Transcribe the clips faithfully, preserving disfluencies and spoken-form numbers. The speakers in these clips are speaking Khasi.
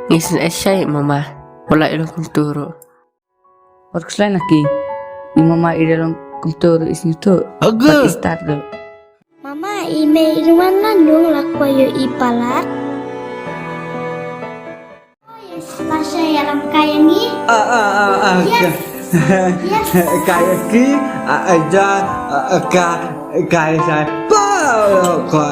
Ngi sngewsih ïa i mama. Wat la i long kumto ruh. Wat khuslai Naki. I mama i da long kumto ruh i sngewthuh. Aga. Wat i start ruh. Mama, i mei i wan la nung la kwah ïoh i palat. Yes, la shai ïalam kai ïa ngi. Ah, ah, ah, ah. Yes. Yes. Kai ki, ah, ah, ja, ah, ah, ka, kai shai. Pa, lo ko.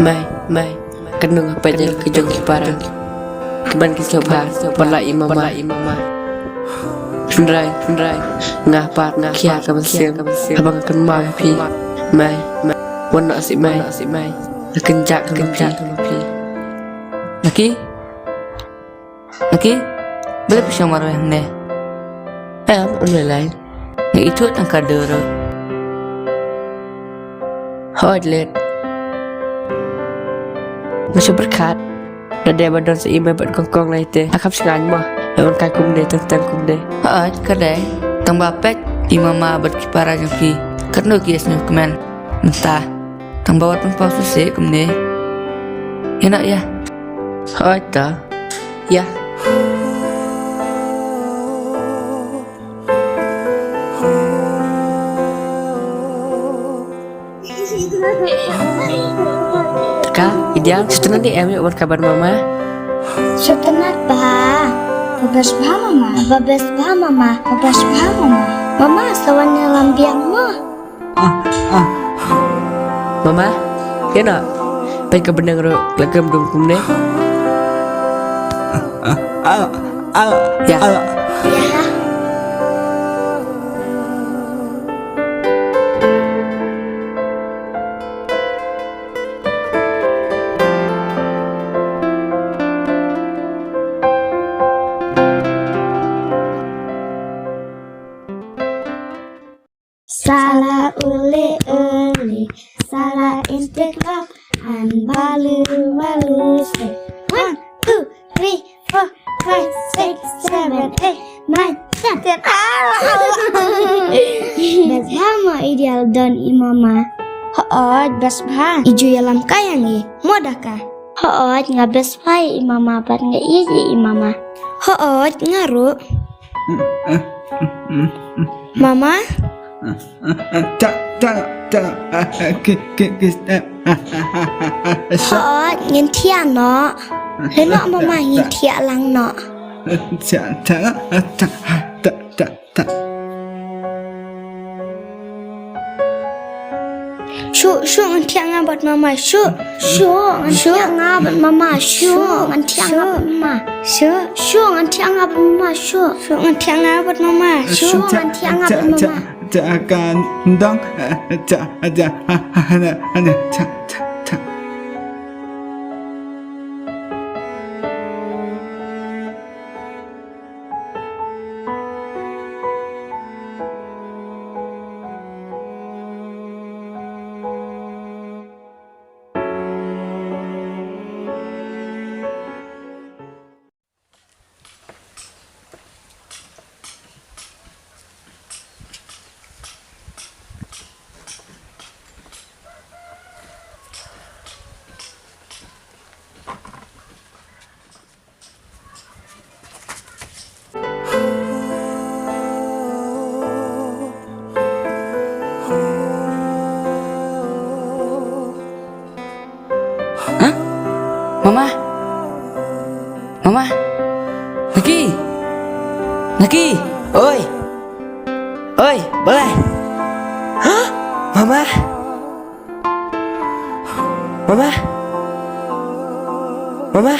Mei, mei, kano nga peit ïa ka jong ki para. Ki ban ki sngewbha, ba la i mama. Hynrei, hynrei, nga pat nga khia ka mynsiem. Haba nga kynmaw ïa phi. Mei, mei, wan noh sih mei. Nga kynjah ka mynsiem. Naki? Naki, balei phi shong marwei hangne? Em, ym lei lei. Nga ithuh tang ka dur. Hooid leit. Nga shu pyrkhat. Lada ba don sa i mei bad kong kong lei te. Nga kham shngaiñ mo. Ïa wan kai kumne tang tang kumne. Hooid, ka dei. Tang ba peit i mama bad ki para jong phi. Katno ki ïasngewkmen. Mynta. Tang ba wat pynpaw shisha kumne. Ïa noh ïa. Hooid ta. Ïa. Ka, Ideal, sngewtynnat ne em ïa wan kai bad mama? Sngewtynnat bha. Ba best bha mama. Ba best bha mama. Ba best bha mama. Mama, sa wan ïalam biang mo. Mama, ïa noh. Peit ka bneng ruh la kem dum kumne. Ïa. Sa la ule ule, sa la intik lok, an balu balu se. One, two, three, four, five, six, seven, eight, nine, ten. Best bha mo Ideal don i mama. Hooid, best bha. I ju ïalam kai ïa ngi. Mo da ka. Hooid, nga best bha ïa i mama bad nga ïeit ïa i mama. Hooid, nga ruh. Mama? Ta, ta, ta, ki, ki, ki, eh, Hooid, ngin thiah noh. Lei noh mama ngin thiah lang noh. Ta, ta, ta, ta, ta, ta. Shuh, shuh, ngan thiah nga bad mama, shuh. Shuh, ngan thiah nga bad mama, shuh. Ngan thiah nga bad mama. Shuh. Shuh, ngan thiah nga bad mama, shuh. Shuh, ngan thiah nga bad mama, shuh. Ngan thiah nga bad mama. Ta kan dong, ta, ta, ha, ha, ha, ha, ha, ta, ta, ta. Mama. Mama. Naki. Naki. Oi. Oi, balai. Hah? Mama. Mama. Mama.